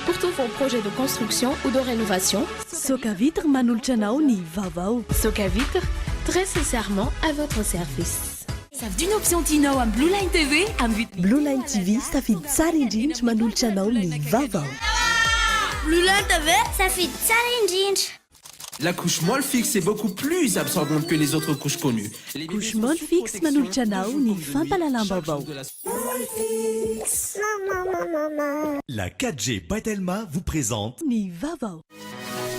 Pour tous vos projets de construction ou de rénovation, Socavitre manolotra anao ny vaovao. Socavitre, très sincèrement à votre service. Safidio ny option tianao amin'ny Blue Line TV amin'ny vidiny. Blue Line TV, safidy tsara indrindra manolotra anao ny vaovao. Blue Line TV, safidy tsara indrindra. La couche Molfix est beaucoup plus absorbante que les autres couches connues. Les bébés Couche sont sous Molfix protection manolotra anao toujours ny comme de nuit, chaque fampahalalam-baovao. jour de la La 4G by Telma vous présente. Ny vaovao.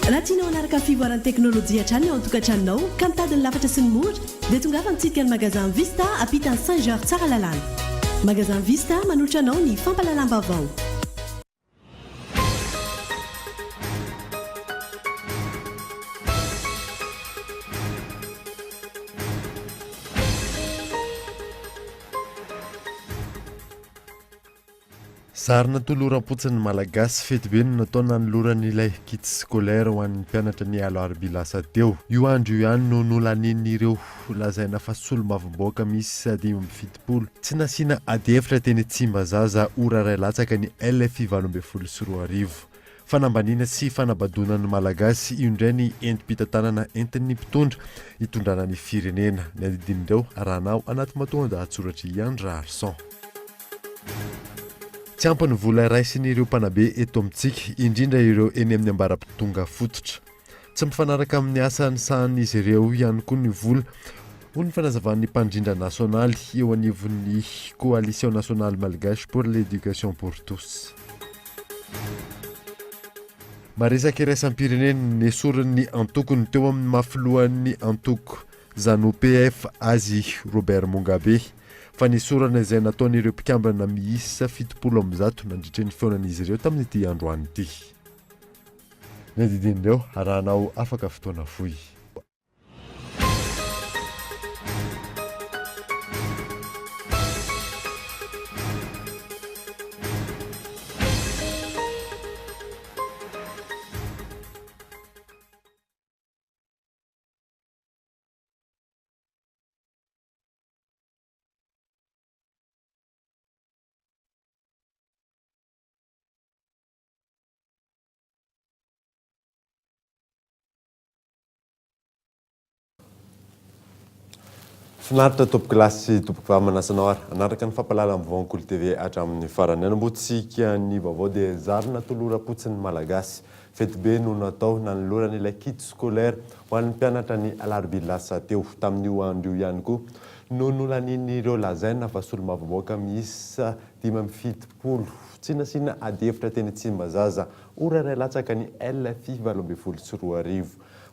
Raha tianao hanaraka ny fivoaran'ny teknolojia hatrany ao an-tokantranonao ka mitady ny lafatra sy ny mora dia tongava mitsidika ny Magasin Vista ampitan'ny Saint Georges Tsaralalàna. Magasin Vista manolotra anao ny fampahalalam-baovao. Zarina toloram-potsiny Malagasy, fetibe no natao nanolorana ilay kit scolaire ho an'ny mpianatra ny alarobia lasa teo. Io andro io ihany no nolanian'ireo lazaina fa solombavambahoaka miisa 75. Tsy nasiana adihevitra teny Tsimbazaza ora iray latsaka ny LFI 2018. Fanambaniana sy fanabadoana ny Malagasy, io indray ny entim-pitantanana entin'ny mpitondra hitondrana ny firenena. Ny andidin'ireo arahanao anaty matoandahatsoratr'i Ian Raharison. Tsy ampy ny vola raisin'ireo mpanabe eto amintsika, indrindra ireo eny amin'ny ambaratonga fototra. Tsy mifanaraka amin'ny asa sahanin'izy ireo ihany koa ny vola, hoy ny fanazavan'ny mpandrindra nasionaly eo anivon'ny Coalition nationale malgache pour l'éducation pour tous. Maresaka iraisam-pirenena, nesorin'ny antokony teo amin'ny maha filohan'ny antoko Zanu PF azy Robert Mugabe. Fanesorana izay nataon'ireo mpikambana miisa 170 nandritra ny fihaonan'izy ireo tamin'ity androany ity. Ny andidin'ireo arahanao afaka fotoana fohy. Finaritra tompoko lahy sy tompoko vavy manasa anao ary hanaraka ny fampahalalam-baovao ny Kolo TV hatramin'ny farany. Hanombohantsika ny vaovao dia zary natoloram-potsiny Malagasy. Fetibe no natao nanolorana ilay kit scolaire ho an'ny mpianatra ny alarobia lasa teo. Tamin'io andro io ihany koa no nolanian'ireo lazaina fa solombavambahoaka miisa 75 tsy nasiana adihevitra teny Tsimbazaza ora iray latsaka ny LFI 2018.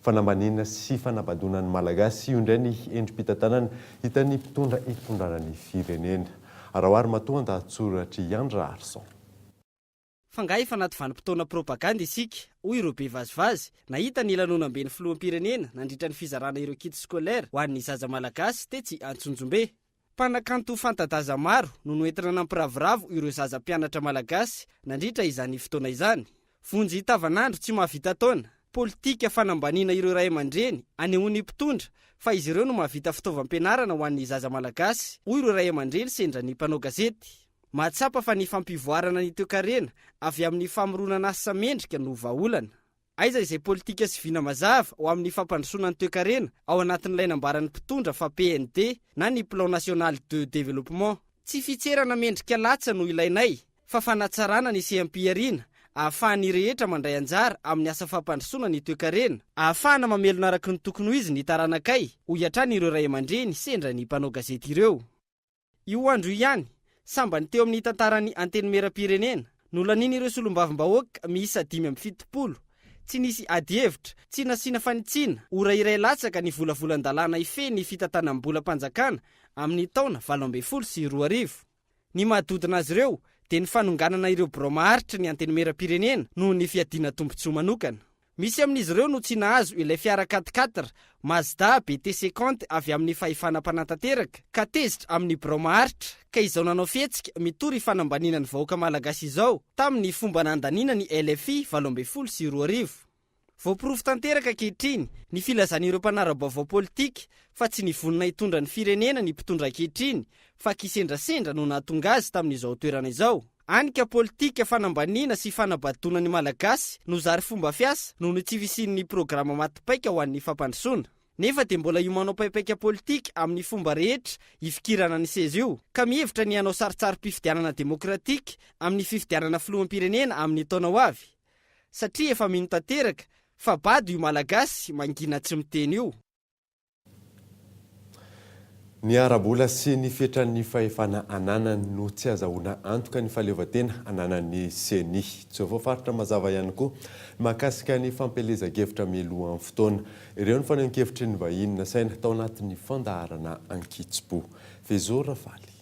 Fanambaniana sy fanabadoana ny Malagasy io indray ny endri-pitantanana hitan'ny mpitondra hitondrana ny firenena. Araho ary matoa an-dahatsoratr'i Andry Raharison. F'angaha efa anaty vanim-potoana propagandy isika, hoy ireo be vazivazy, nahita ny lanonam-ben'ny filoham-pirenena nandritra ny fizarana ireo kits scolaires ho an'ny zaza malagasy tetsy Antsonjombe. Mpanakanto fanta-daza maro no noentina nampiravoravo ireo zaza mpianatra malagasy nandritra izany fotoana izany. Vonjy tavanandro tsy mahavita taona, politika fanambaniana ireo ray aman-dreny anehoan'ny mpitondra fa izy ireo no mahavita fitaovam-pianarana ho an'ny zaza malagasy, hoy ireo ray aman-dreny sendra ny mpanao gazety. Mahatsapa fa ny fampivoarana ny toekarena avy amin'ny famoronana asa mendrika no vahaolana. Aiza izay politika sy vina mazava ho amin'ny fampandrosoana ny toekarena ao anatin'ilay nambaran'ny mpitondra fa PND na ny Plan National de Développement? Tsy fitserana mendrika latsa no ilainay fa fanatsarana ny seham-pihariana ahafahan'ny rehetra mandray anjara amin'ny asa fampandrosoana ny toekarena, ahafahana mamelona araka ny tokony ho izy ny taranakay, hoy hatrany ireo ray aman-dreny sendra ny mpanao gazety ireo. Io andro io ihany, sambany teo amin'ny tantaran'ny Antenimierampirenena, nolanian'ireo solombavambahoaka miisa 75, tsy nisy adihevitra, tsy nasiana fanitsiana, ora iray latsaka ny volavolan-dalàna hifehy ny fitantanam-bolam-panjakana amin'ny taona 2018. Ny mahadodona azy ireo dia ny fanonganana ireo birao maharitry ny Antenimierampirenena noho ny fiadiana tombontsoa manokana. Misy amin'izy ireo no tsy nahazo ilay fiara quatre-quatre Mazda BT cinquante avy amin'ny fahefana mpanatanteraka ka tezitra amin'ny birao maharitra ka izao nanao fihetsika mitory fanambaniana ny vahoaka malagasy izao tamin'ny fomba nandaniana ny LFI 2018. Voaporofo tanteraka ankehitriny ny filazan'ireo mpanara-baovao politika fa tsy nivonona hitondra ny firenena ny mpitondra ankehitriny fa kisendrasendra no nahatonga azy tamin'izao toerana izao. Hany ka politika fanambaniana sy fanabadoana ny Malagasy no zary fomba fiasa noho ny tsy fisian'ny programa maty paika ho an'ny fampandrosoana. Nefa dia mbola io manao paipaika politika amin'ny fomba rehetra hifikirana ny seza io, ka mihevitra ny hanao sarintsarim-pifidianana demokratika amin'ny fifidianana filoham-pirenena amin'ny taona ho avy. Satria efa mino tanteraka fa bado io Malagasy mangina tsy miteny io. Ny ara-bola sy ny fetran'ny fahefana ananany no tsy azahoana antoka ny fahaleovantena ananan'ny Ceni. Tsy voafaritra mazava ihany koa ny mahakasika ny fampielezan-kevitra mialohan'ny fotoana. Ireo ny fanehoan-kevitry ny vahiny nasaina tao anatin'ny fandaharana Ankitsim-po. Vezo Rafaly.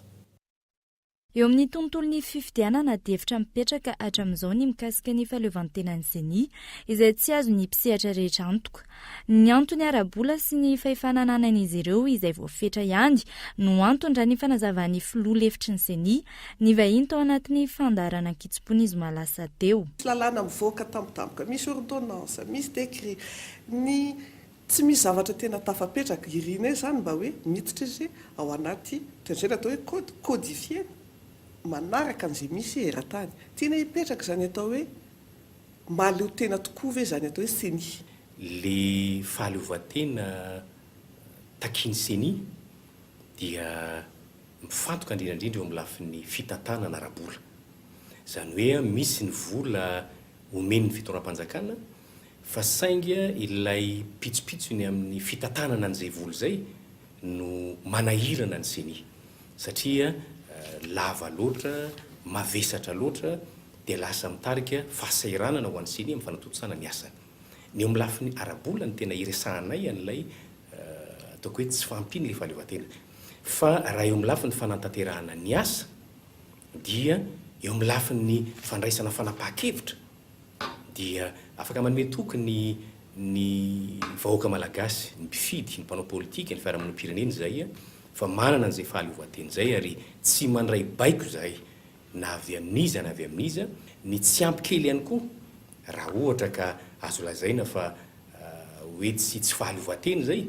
Eo amin'ny tontolon'ny fifidianana, adihevitra mipetraka hatramin'izao ny mikasika ny fahaleovantenan'ny Ceni, izay tsy azon'ny mpisehatra rehetra antoka. Ny antony ara-bola sy ny fahefana ananan'izy ireo izay voafetra ihany no antony raha ny fanazavan'ny filoha lefitry ny Ceni, nivahiny tao anatin'ny fandaharana ankitsim-po ny zoma lasa teo. Misy lalàna mivoaka tampotampoka, misy ordonnance, misy décret, ny Tsy misy zavatra tena tafapetraka. Irinay izany mba hoe miditra izy ao anaty ohatran'izay ny atao hoe code, codifier-na manaraka an'izay misy eran-tany. Tiana hipetraka izany atao hoe mahaleo tena tokoa ve izany atao hoe ceni. Le fahaleovantena takian'ny ceni dia mifantoka indrindra indrindra eo amin'ny lafiny fitantanana ara-bola. Izany hoe misy ny vola omen'ny fitondram-panjakana Fa saingy ilay pitsopitsony amin'ny fitantanana an'izay vola izay no manahirana ny ceni satria lava loatra, mavesatra loatra dia lasa mitarika fahasahiranana ho an'ny ceni amin'ny fanatontosana ny asany. Ny eo amin'ny lafiny ara-bola no tena iresahanay an'ilay ataoko hoe tsy fahampian'ilay fahaleovantena. Fa raha eo amin'ny lafiny fanantanterahana ny asa dia eo amin'ny lafiny fandraisana fanapahan-kevitra dia afaka manome toky ny ny vahoaka malagasy, ny mpifidy, ny mpanao politika, ny fiarahamonim-pirenena izahay fa manana an'izay fahaleovantena izay ary tsy mandray baiko izahay na avy amin'iza na avy amin'iza. Ny tsy ampy kely ihany koa raha ohatra ka azo lazaina fa hoe tsy tsy fahaleovantena izay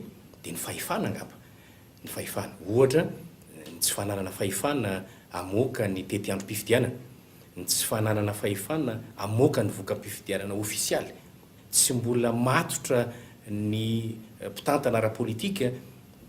dia ny fahefana angamba, ny fahefana. Ohatra, ny tsy fananana fahefana hamoaka ny tetiandrom-pifidianana. ny tsy fananana fahefana hamoaka ny voka-pifidianana ofisialy. Tsy mbola matotra ny mpitantana ara-politika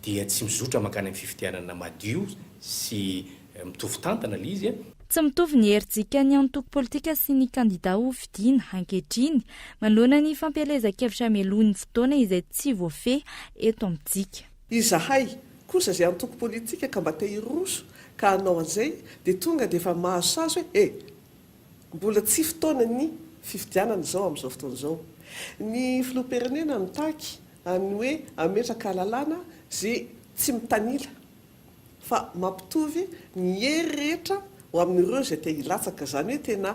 dia tsy mizotra mankany amin'ny fifidianana madio sy mitovy tantana ilay izy. Tsy mitovy ny herijikan'ny antoko politika sy ny kandida ho fidiana ankehitriny manoloana ny fampielezan-kevitra mialoha ny fotoana izay tsy voafehy eto amintsika. Izahay kosa izay antoko politika ka mba te hiroso ka hanao an'izay dia tonga dia efa mahazo sazy hoe e! mbola tsy fotoanan'ny fifidianana izao amin'izao fotoana izao. Ny filoham-pirenena mitaky an'ny hoe hametraka lalàna izay tsy mitanila fa mampitovy ny hery rehetra ho amin'ireo izay te hilatsaka, izany hoe tena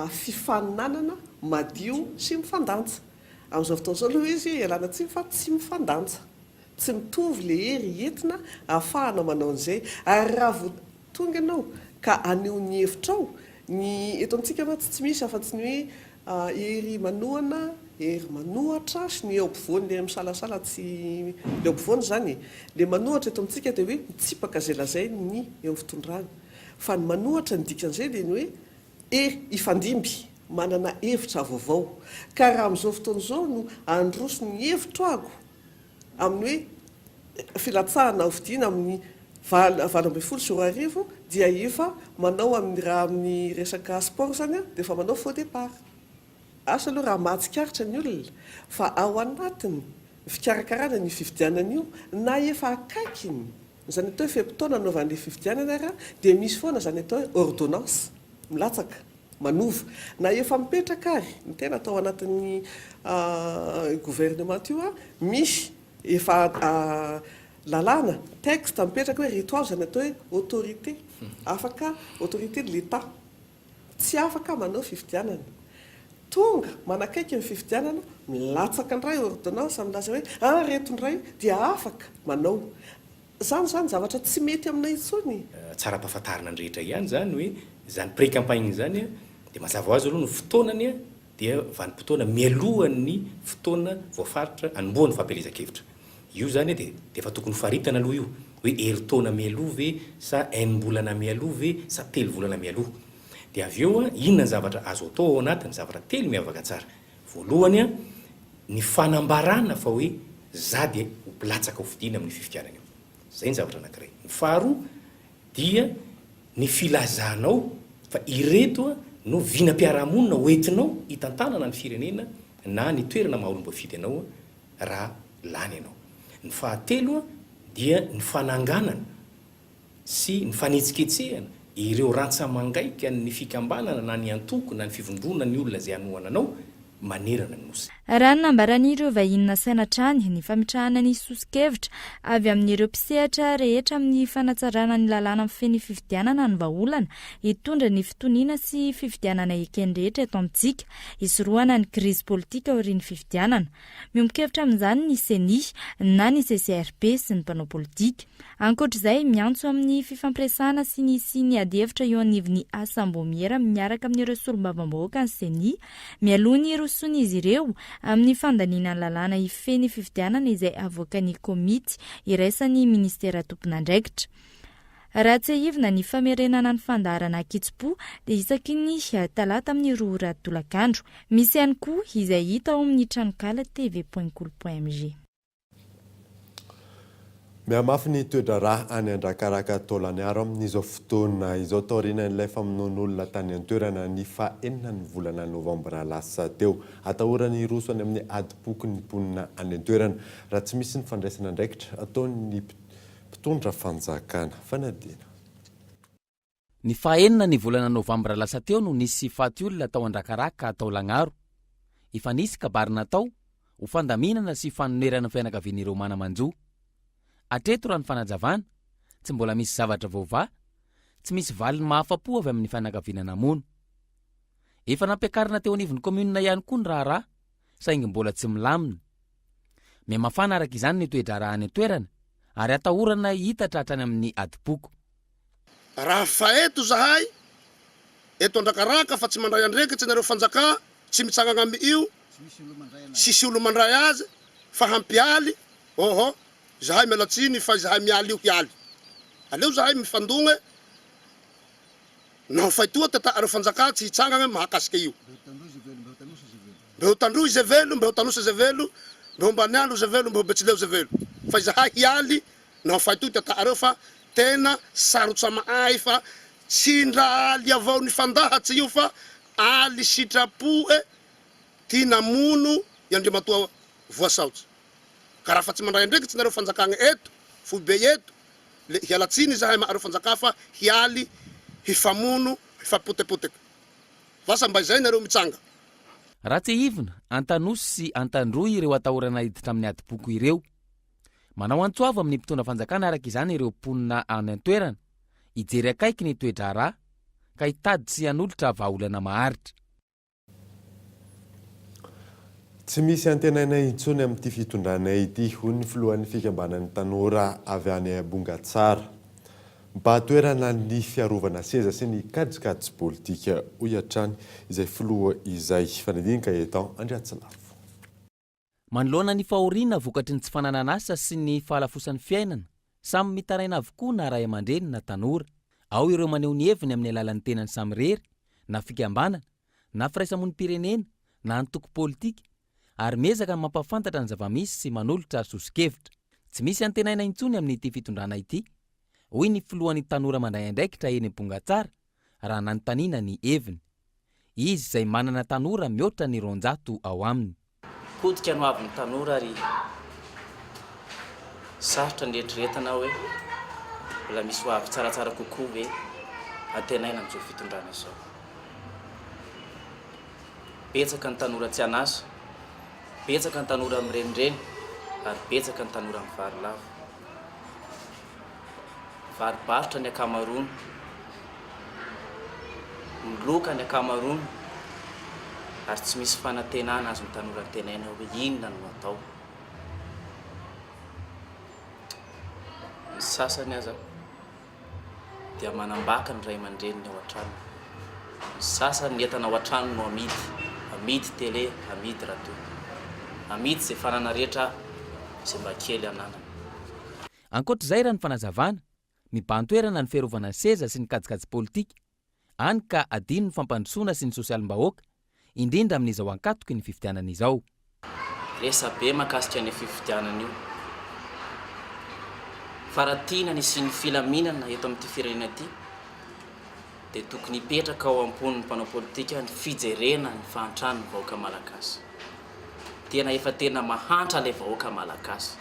fifaninanana madio sy mifandanja. Amin'izao fotoana izao aloha izy ialana tsiny fa tsy mifandanja. Tsy mitovy le hery entina ahafahana manao an'izay. Ary raha vao tonga ianao ka haneho ny hevitrao, ny eto amintsika mantsy tsy misy afa-tsy ny hoe hery manohana, hery manohatra sy ny eo ampovoany le misalasala tsy, le eo ampovoany izany e. Le manohatra eto amintsika dia hoe mitsipaka izay lazain'ny eo amin'ny fitondrana. Fa ny manohatra ny dikan'izay dia ny hoe hery hifandimby, manana hevitra vaovao. Ka raha amin'izao fotoana izao no handroso ny hevitro aho amin'ny hoe filatsahana hofidiana amin'ny 2018 dia efa manao amin'ny raha amin'ny resaka sport izany dia efa manao faux départ. Asa aloha raha mahatsikaritra ny olona fa ao anatin'ny fikarakarana an'io fifidianana io na efa akaikiny izany atao hoe fe-potoana anaovan'ilay fifidianana ara dia misy foana izany atao hoe ordonnance milatsaka. Manova. Na efa mipetraka ary ny tena tao anatin'ny gouvernement io misy efa lalàna, texte mipetraka hoe reto avy izany atao hoe autorité afaka, autorité de l'Etat tsy afaka manao fifidianana. Tonga manakaiky ny fifidianana, milatsaka indray ordonnance milaza hoe ah reto indray dia afaka manao. Zany zany zavatra tsy mety aminay intsony. Tsara ampahafantarina ny rehetra ihany izany hoe izany pré-campagne izany dia mazava ho azy aloha ny fotoanany dia vanim-potoana mialohan'ny fotoana voafaritra hanombohan'ny fampielezan-kevitra. Io izany dia dia efa tokony hofaritana aloha io hoe herintaona mialoha ve sa enim-bolana mialoha ve sa telo volana mialoha. Dia avy eo, inona ny zavatra azo atao ao anatiny? Zavatra telo miavaka tsara. Voalohany, ny fanambarana fa hoe za dia ho mpilatsaka ho fidiana amin'io fifidianana io. Izay ny zavatra anankiray. Ny faharoa dia ny filazanao fa ireto no vinam-piarahamonina ho entinao hitantanana ny firenena na ny toerana maha olom-boafidy anao raha lany ianao. Ny fahatelo dia ny fananganana sy ny fanetsiketsehana ireo rantsa-mangaikan'ny fikambanana na ny antoko na ny fivondronan'ny olona izay hanohana anao manerana ny Nosy. Raha ny nambaran'ireo vahiny nasaina hatrany, ny fametrahana ny soso-kevitra avy amin'ireo mpisehatra rehetra amin'ny fanatsarana ny lalàna mifehy ny fifidianana no vahaolana hitondra ny fitoniana sy fifidianana eken'ny rehetra eto amintsika, hisorohana ny krizy politika aorian'ny fifidianana. Miombon-kevitra amin'izany ny Ceni na ny CCRP sy ny mpanao politika. Ankoatra izay, miantso amin'ny fifampiresahana sy ny hisian'ny adihevitra eo anivon'ny asam-baomiera miaraka amin'ireo solombavambahoaka ny Ceni, mialoha ny hirosoan'izy ireo amin'ny fandaniana ny lalàna hifehy ny fifidianana izay havoakan'ny komity iraisan'ny minisitera tompon'andraikitra. Raha tsiahivina ny famerenana ny fandaharana ankitsim-po dia isaky ny talata amin'ny roa ora tolakandro. Misy ihany koa izay hita ao amin'ny tranonkala tv point kolo point mg. Mihamafy ny toe-draharaha any Andrakaraka Taolagnaro amin'izao fotoana izao taorianan'ilay famonoan'olona tany an-toerana ny faha enina ny volana novambra lasa teo. Atahorana hiroso any amin'ny adim-poko ny mponina any an-toerana raha tsy misy ny fandraisana andraikitra ataon'ny mpitondra fanjakana. Fanadihana. Ny faha-enina ny volana novambra lasa teo no nisy faty olona tao Andrakaraka Taolagnaro. Efa nisy kabary natao ho fandaminana sy fanonerana ny fianakavian'ireo mana-manjo. Hatreto raha ny fanazavana, tsy mbola misy zavatra voavaha, tsy misy valiny mahafa-po avy amin'ny fianakaviana namono. Efa nampiakarina teo anivon'ny kaominina ihany koa ny raharaha saingy mbola tsy milamina. Mihamafana araka izany ny toe-draharaha any an-toerana ary atahorana hiitatra hatrany amin'ny adim-poko. Raha fa eto zahay eto Andrakaraka fa tsy mandray andrekitsy nareo fanjakà tsy mitsangagna ami io tsisy olo mandray azy fa hampialy oho zahay miala tsiny fa izahay mialy io hialy aleo zahay mifandogne Naho fa itoa tata areo fanjakà tsy hitsangagna mahakasike io. Mbe ho Tandroy ze velo, mbe ho Tanosa ze velo, mbe ho Ambaniandro ze velo, mbe ho Betsileo ze velo. Fa izahay hialy naho fa itoy tata areo fa tena sarotsy ama'ay fa tsy ndra aly avao nifandahatse io fa aly sitrapo'e ty namono i Andriamatoa Voasaotsy. Ka raha fa tsy mandray andrekitsy nareo fanjakagna eto, foibe eto, Le hiala tsiny izahay ama'areo fanjakà fa hialy, hifamono, hifampotepoteky. Vasa mba izay nareo mitsanga. Raha tsiahivina, Antanosy sy Antandroy ireo atahorana hiditra amin'ny adim-poko ireo. Manao antso avo amin'ny mpitondra fanjakana araka izany ireo mponina any an-toerana, hijery akaiky ny toe-draharaha, ka hitady sy hanolotra vahaolana maharitra. Tsy misy antenaina intsony amin'ity fitondrana ity, hoy ny filohan'ny fikambanan'ny tanora avy any Bongatsara. Mibahan-toerana ny fiarovana seza sy ny kajikajy politika, hoy hatrany izay filoha izay. Fanadihadiana Gaëtan Andriatsilavo. Manoloana ny fahoriana vokatry ny tsy fananan'asa sy ny fahalafosan'ny fiainana, samy mitaraina avokoa na ray aman-dreny na tanora. Ao ireo maneho ny heviny amin'ny alalan'ny tenany samirery, na fikambanana, na firaisamonim-pirenena, na antoko politika, ary miezaka ny mampahafantatra ny zava-misy sy manolotra soso-kevitra. Tsy misy antenaina intsony amin'ity fitondrana ity, hoy ny filohan'ny Tanora Mandray Andraikitra eny Bongatsara, raha nanontaniana ny heviny. Izy izay manana tanora mihoatra ny 200 ao aminy. Potika ny hoavin'ny tanora ary sarotra ny eritreretana hoe mbola misy hoavy tsaratsara kokoa ve antenaina amin'izao fitondrana izao. Betsaka ny tanora tsy an'asa, betsaka ny tanora mirenireny ary betsaka ny tanora mivarilavo. Varobarotra ny ankamaroany, miloka ny ankamaroany ary tsy misy fanantenana azon'ny tanora antenaina hoe inona no atao. Ny sasany aza dia manambaka ny ray aman-dreniny ao an-tranony. Ny sasany ny entana ao an-trano no amidy, amidy télé, amidy radio, amidy izay fanana rehetra izay mba kely ananany. Ankoatra izay, raha ny fanazavana, mibahan-toerana ny fiarovana ny seza sy ny kajikajy politika. Hany ka adino ny fampandrosoana sy ny sosialim-bahoaka, indrindra amin'izao ankatoky ny fifidianana izao. Resabe mahakasika an'io fifidianana io. Fa raha tiana ny hisian'ny filaminana eto amin'ity firenena ity dia tokony hipetraka ao am-pon'ny mpanao politika ny fijerena ny fahantran'ny vahoaka malagasy. Tena efa tena mahantra ilay vahoaka malagasy.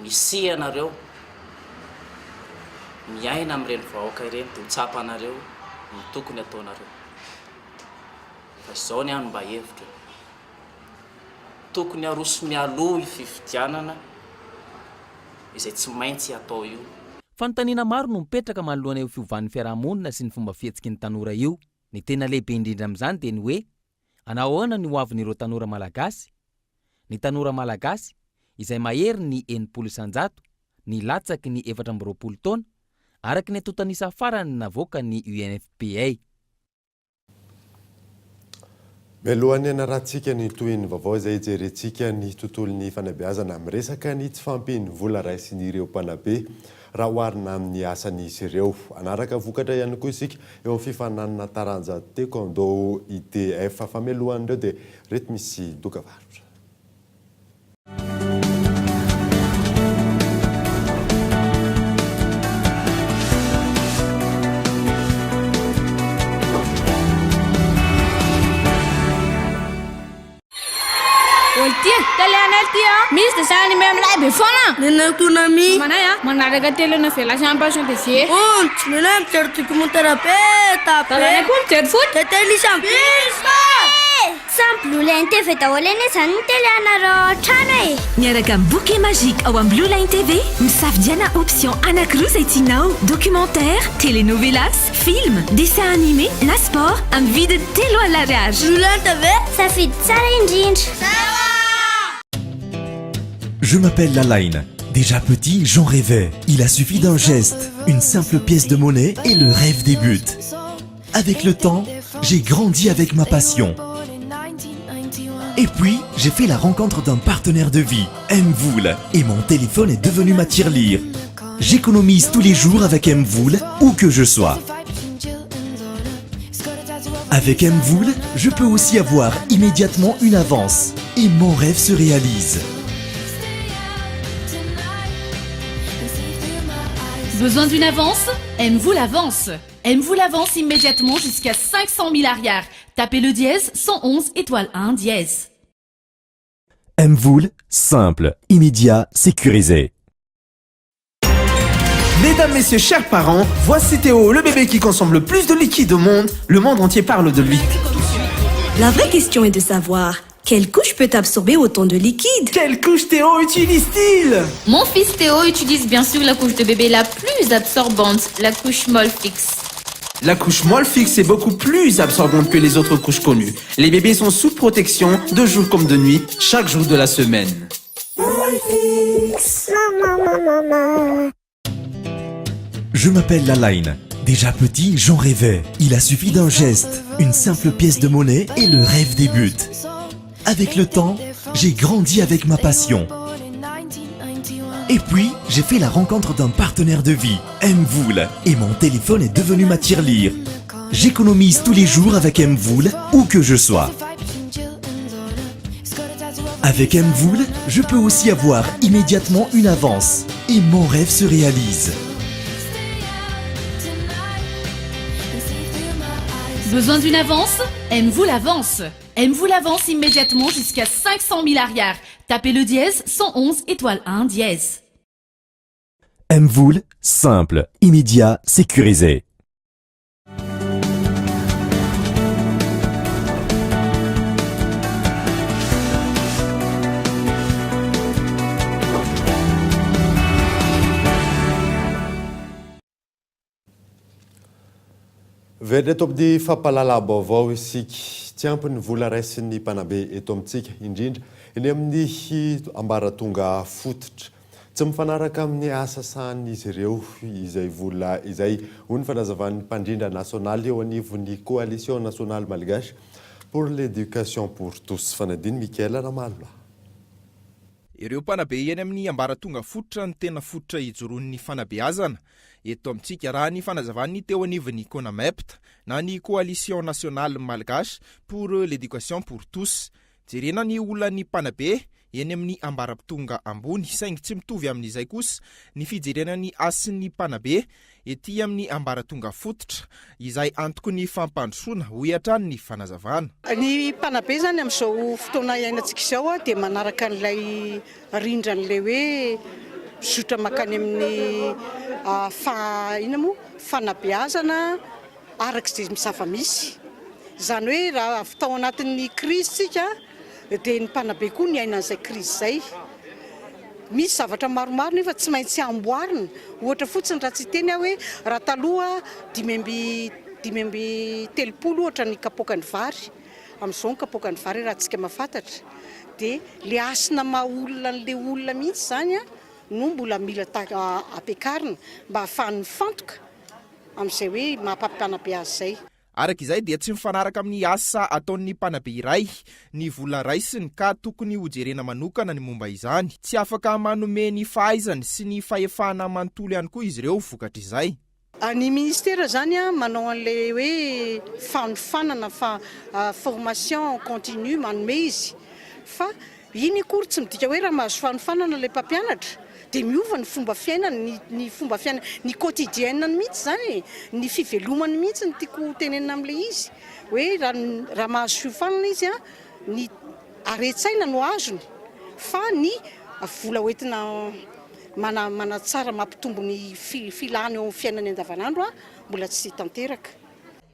Misia ianareo miaina amin'ireny vahoaka ireny dia ho tsapanareo ny tokony ataonareo. Fa izao ny ahy no mba hevitro e. Tokony aroso mialoha io fifidianana izay tsy maintsy atao io. Fanontaniana maro no mipetraka manoloana io fiovan'ny fiarahamonina sy ny fomba fihetsiky ny tanora io. Ny tena lehibe indrindra amin'izany dia ny hoe, hanao ahoana ny hoavin'ireo tanora malagasy? Ny tanora malagasy, izay mahery ny 60%, ny latsaky ny 24 taona, araka ny antontan'isa farany navoakan'ny UNFPA. Mialohan'ny hanarahantsika ny tohin'ny vaovao izay hijerentsika ny tontolon'ny fanabeazana, miresaka ny tsy fahampian'ny vola raisin'ireo mpanabe raha oharina amin'ny asan'izy ireo. Hanaraka vokatra ihany koa isika eo amin'ny fifaninanana taranja Taekwondo ITF. Fa mialohan'ireo dia ireto misy dokavarotra. Olo ty, télé anay ty a. Misy dessin animé milay be foana. Nenay Konami. Mamanay a, manaraka télénovela sy Passion de Dieu. Ontsy, nenay mijery documentaire be da be. Dadanay koa mijery foot. De tennis am. Samy Blue Line TV daholo anie izany ny télé anareo ao an-trano e! Miaraka amin'ny Bouquet Magique ao amin'ny Blue Line TV, misafidiana option anankiroa izay tianao, documentaire, telenovelas, film, dessin animé na sport amin'ny vidiny 30 ariary. Blue Line TV, safidy tsara indrindra! Je m'appelle Lalaina. Déjà petit, j'en rêvais. Il a suffi d'un geste, une simple pièce de monnaie et le rêve débute. Avec le temps, j'ai grandi avec ma passion. Et puis, j'ai fait la rencontre d'un partenaire de vie, Mvoul, et mon téléphone est devenu ma tirelire. J'économise tous les jours avec Mvoul, où que je sois. Avec Mvoul, je peux aussi avoir immédiatement une avance et mon rêve se réalise. Besoin d'une avance Mvoul avance Mvoul avance immédiatement jusqu'à 500 000 arrières. Tapez le dièse 111 étoile 1 dièse. Mvoul, simple, immédiat, sécurisé. Mesdames, messieurs, chers parents, voici Théo, le bébé qui consomme le plus de liquide au monde. Le monde entier parle de lui. La vraie question est de savoir quelle couche peut absorber autant de liquide Quelle couche Théo utilise-t-il Mon fils Théo utilise bien sûr la couche de bébé la plus absorbante, la couche Molfix. La couche Molfix est beaucoup plus absorbante que les autres couches connues. Les bébés sont sous protection de jour comme de nuit, chaque jour de la semaine. Molfix, maman, maman. Je m'appelle Lalaine. Déjà petit, j'en rêvais. Il a suffi d'un geste, une simple pièce de monnaie et le rêve débute. Avec le temps, j'ai grandi avec ma passion. Et puis, j'ai fait la rencontre d'un partenaire de vie, Mvoul, et mon téléphone est devenu ma tirelire. J'économise tous les jours avec Mvoul, où que je sois. Avec Mvoul, je peux aussi avoir immédiatement une avance et mon rêve se réalise. Besoin d'une avance Mvoul avance Mvoul avance immédiatement jusqu'à 500 000 arrières. Tapez le dièse 111 étoile 1 dièse. Mvoul, simple, immédiat, sécurisé. Very eto amin'ny fampahalalam-baovao isika. Tsy ampy ny vola raisin'ny mpanabe eto amintsika, indrindra eny amin'ny ambaratonga fototra. Tsy mifanaraka amin'ny asa sahanin'izy ireo izay vola izay, hoy ny fanazavan'ny mpandrindra nasionaly eo anivon'ny Coalition Nationale Malgache pour l'Education pour Tous, Fanadino Mickaël Ramalolahy. Ireo mpanabe eny amin'ny ambaratonga fototra no tena fototra ijoroan'ny fanabeazana eto amintsika, raha ny fanazavan'ny teo anivon'ny Conamept na ny Coalition Nationale Malgache pour l'Education pour Tous. Jerena ny olan'ny mpanabe eny amin'ny ambaratonga ambony, saingy tsy mitovy amin'izay kosa ny fijerena ny hasin'ny mpanabe ety amin'ny ambaratonga fototra, izay antoky ny fampandrosoana, hoy hatrany ny fanazavana. Ny mpanabe izany amin'izao fotoana iainantsika izao dia manaraka an'ilay rindran'ilay hoe mizotra mankany amin'ny fa inona moa fanabeazana araka izay zava-misy. Izany hoe raha avy tao anatin'ny krizy isika dia ny mpanabe koa niaina an'izay krizy izay. Misy zavatra maromaro nefa tsy maintsy amboarina. Ohatra fotsiny raha tsy hiteny aho hoe raha taloha 35 ohatra ny kapoakan'ny vary, amin'izao ny kapoakan'ny vary raha tsika mahafantatra dia le hasina maha olona an'le olona mihitsy izany no mbola mila ampiakarina mba hahafahany mifantoka amin'izay hoe maha mpanabe azy izay. Araka izay dia tsy mifanaraka amin'ny asa ataon'ny mpanabe iray ny vola raisiny ka tokony hojerena manokana ny momba izany. Tsy afaka manome ny fahaizany sy ny fahefana manontolo ihany koa izy ireo vokatr'izay. Ny ministera izany manao an'ilay hoe fanofanana fa formation continue manome izy fa Iny akory tsy midika hoe raha mahazo fanofanana ilay mpampianatra dia miova ny fomba fiainany, ny ny fomba fiainany, ny quotidienne-ny mihitsy izany e, ny fivelomany mihitsy no tiako ho tenenina amin'ilay izy, hoe raha raha mahazo fiofanana izy an, ny haren-tsaina no azony fa ny vola hoentina mana manatsara mampitombo ny fi filany eo amin'ny fiainany andavanandro an, mbola tsy tanteraka.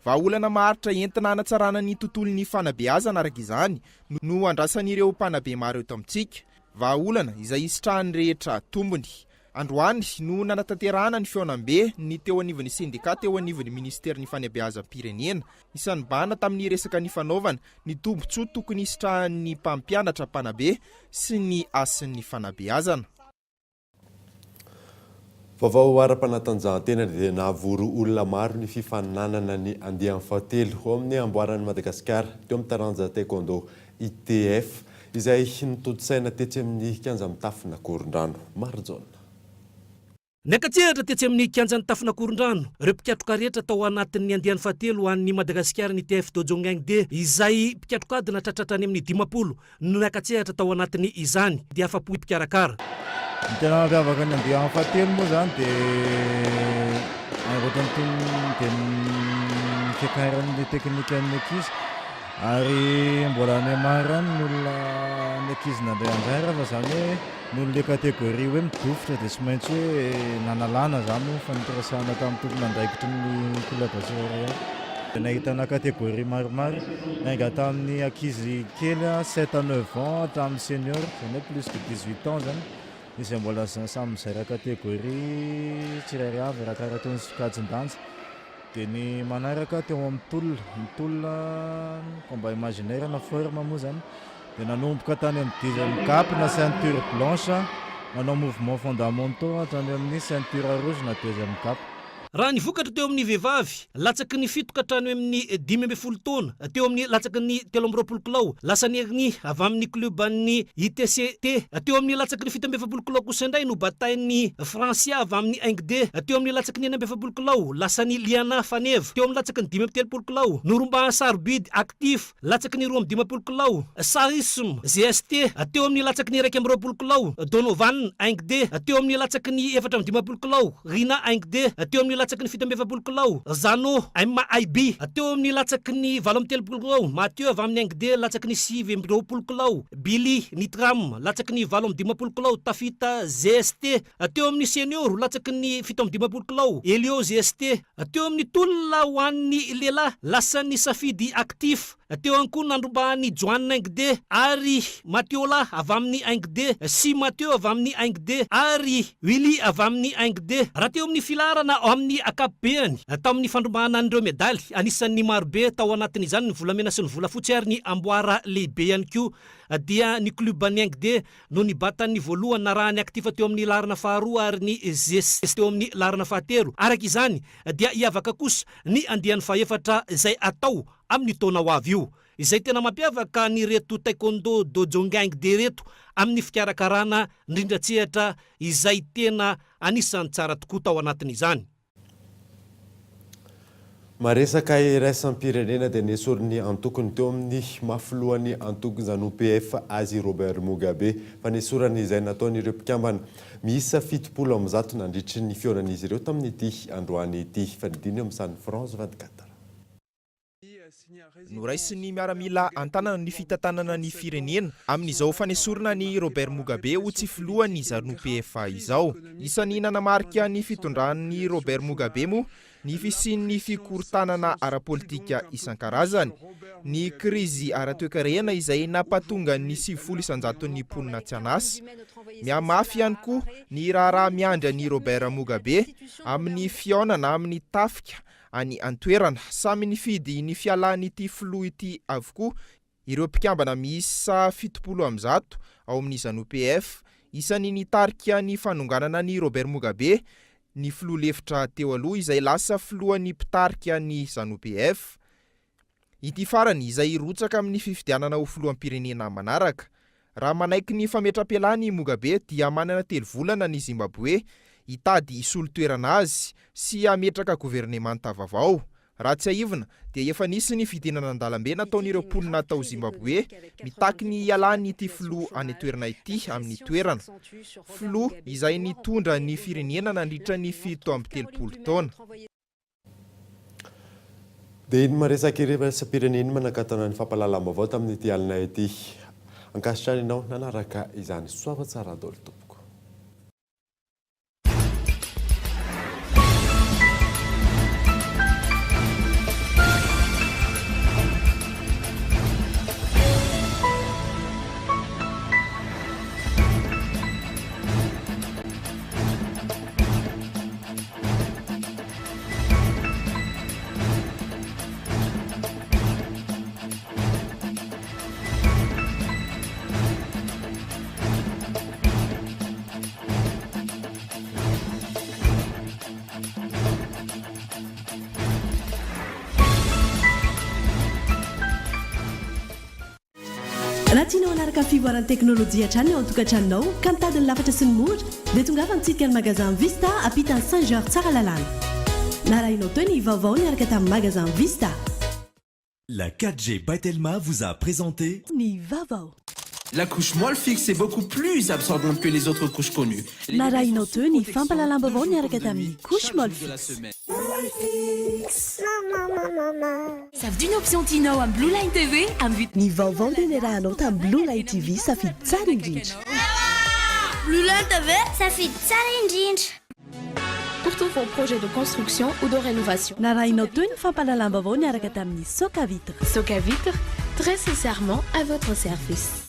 Vahaolana maharitra entina hanatsarana ny tontolon'ny fanabeazana araka izany no andrasan'ireo mpanabe maro eto amintsika. Vahaolana izay hisitrahan'ny rehetra tombony. Androany no nanatanterahana ny fihaonambe ny teo anivon'ny sendikà teo anivon'ny minisiterin'ny fanabeazam-pirenena. Isan'ny bahana tamin'ny resaka nifanaovana ny tombontsoa tokony hisitrahan'ny mpampianatra mpanabe sy ny hasin'ny fanabeazana. Vaovao ara-panatanjahantena dia nahavory olona maro ny fifaninanana ny andiany fahatelo ao amin'ny amboaran'i Madagasikara teo amin'ny taranja Taekwondo ITF izay notontosaina tetsy amin'ny kianja mitafon'Ankorondrano. Marijaona. Niaka-tsehatra tetsy amin'ny kianjan'ny Tafon'Ankorondrano ireo mpikatroka rehetra tao anatin'ny andiany fahatelo ho an'ny Madagasikara ny ITF Dojo Gang D izay mpikatroka ady nahatratra hatrany amin'ny 50 no niaka-tsehatra tao anatin' izany dia afa-po mpikarakara. Ny tena mampiavaka ny andiany fahatelo moa izany dia ankoatra ny tonony dia ny fiakaran'ny teknikan'ny ankizy ary mbola mihamaro ihany ny olona ny ankizy nandray anjara fa izany hoe noho ilay catégorie hoe midofotra dia tsy maintsy hoe nanalana izany moa fa niresahana tamin'ny tompon'andraikitry ny club tsirairay avy. Nahitana catégorie maromaro, niainga tamin'ny ankizy kely sept à neuf ans hatramin'ny senior, izany hoe plus de 18 ans izany, izay mbola samy mizara catégorie tsirairay avy arakaraka ny sokajin-danja. Dia ny manaraka teo amin'ny tolona, ny tolona combat imaginaire na forme moa izany dia nanomboka tany amin'ny dixième gap na ceinture blanche, nanao mouvement fondamentaux hatrany amin'ny ceinture rouge na deuxième gap. Raha ny vokatra teo amin'ny vehivavy, latsaky ny fito ka hatrany amin'ny 15 taona, teo amin'ny latsaky ny 23 kilao, lasan'i Ernie avy amin'ny klioban'ny ITCT. Teo amin'ny latsaky ny 47 kilao kosa indray nobatain'i Francia avy amin'ny Ingd. Teo amin'ny latsaky ny 46 kilao, lasan'i Liana Faneva. Teo amin'ny latsaky ny 35 kilao, norombahan'i Sarobidy Actif. Latsaky ny 52 kilao, Sarism, GST, teo amin'ny latsaky ny 21 kilao, Donovan, Ingd, teo amin'ny latsaky ny 54 kilao, Rina, Ingd, teo amin'ny latsaky ny 47 kilao, Zano, MIB, teo amin'ny latsaky ny 38 kilao, Mathieu avy amin'ny Ingd, latsaky ny 29 kilao, Billy, Nitram, latsaky ny 58 kilao, Tafita, GST, teo amin'ny Senior, latsaky ny 57 kilao, Elio, GST. Teo amin'ny tolona ho an'ny lehilahy, lasan'ny Safidy Actif. Teo ihany koa nandrombahan'i Joan Ingde ary Mathiola avy amin'ny Ingde sy Mathieu avy amin'ny Ingde ary Willy avy amin'ny Ingde. Raha teo amin'ny filaharana ao amin'ny ankapobeany, tamin'ny fandrombahana an'ireo medaly, anisan'ny marobe tao anatin'izany ny volamena sy ny volafotsy ary ny amboara lehibe ihany koa dia ny klioban'ny Ingde no nibata ny voalohany narahan'ny Actif teo amin'ny laharana faharoa ary ny Zes teo amin'ny laharana fahatelo. Araka izany dia hiavaka kosa ny andiany fahefatra izay hatao amin'ny taona ho avy io. izay tena mampiavaka an'ireto Taekwondo Dojo Gang de ireto amin'ny fikarakarana ny rindran-tsehatra izay tena anisan'ny tsara tokoa tao anatin'izany. Maresaka iraisam-pirenena dia nesorin'ny antokony teo amin'ny maha filohan'ny antoko Zanu-PF azy Robert Mugabe. Fanesorana izay nataon'ireo mpikambana miisa 170 nandritry ny fihaonan'izy ireo tamin'ity androany ity. Fanidina eo amin'ny sahan'ny France 24. Noraisin'ny miaramila an-tanana ny fitantanana ny firenena amin'izao fanesorana an'i Robert Mugabe ho tsy filohan'ny Zanu-PF izao. Isan'ny nanamarika ny fitondran'i Robert Mugabe moa ny fisian'ny fikorontanana ara-politika isan-karazany, ny krizy ara-toekarena izay nampatonga ny 90 isan-jaton'ny mponina tsy an'asa. Mihamafy ihany koa ny raharaha miandry an'i Robert Mugabe amin'ny fihaonana amin'ny tafika any an-toerana. Samy nifidy ny fialan'ity filoha ity avokoa ireo mpikambana miisa 170 ao amin'ny Zanu-PF. Isan'ny nitarika ny fanonganana an'i Robert Mugabe ny filoha lefitra teo aloha izay lasa filohan'ny mpitarika ny Zanu-PF. Ity farany izay hirotsaka amin'ny fifidianana ho filoham-pirenena manaraka. Raha manaiky ny fametram-pialany i Mugabe dia manana telo volana ny Zimbaboe hitady hisolo toerana azy sy hametraka governemanta vavao. Raha tsiahivina dia efa nisy ny fidinana an-dalambe nataon'ireo mponina tao Zimbaboe mitaky ny hialan'ity filoha any an-toerana ity amin'ny toerana. Filoha izay nitondra ny firenena nandritra ny 37 taona. Dia iny maresaka iraisam-pirenena iny manakatona ny fampahalalam-baovao tamin'ity alina ity. Ankasitrahana ianao nanaraka izany. Soava tsara daholo tompoko. Raha tianao hanaraka ny fivoaran'ny teknolojia hatrany ao an-tokantranonao ka mitady ny lafatra sy ny mora dia tongava mitsidika ny magasin Vista ampitan'i Saint Georges Tsaralalàna. Narahinao teo ny vaovao niaraka tamin'ny magasin Vista. La 4G by Telma vous a présenté. Ny vaovao. La couche Molfix est beaucoup plus absorbante que les autres couches connues. Narahinao teo ny fampahalalam-baovao niaraka tamin'ny couche Molfix. Safidio ny option tianao amin'ny Blue Line TV amin'ny. Ny vaovao dia niarahanao tamin'ny Blue Line TV safidy tsara indrindra. Blue Line TV safidy tsara indrindra. Pour tous vos projets de construction ou de rénovation. Narahinao teo ny fampahalalam-baovao niaraka tamin'ny Socavitre. Socavitre, très sincèrement à votre service.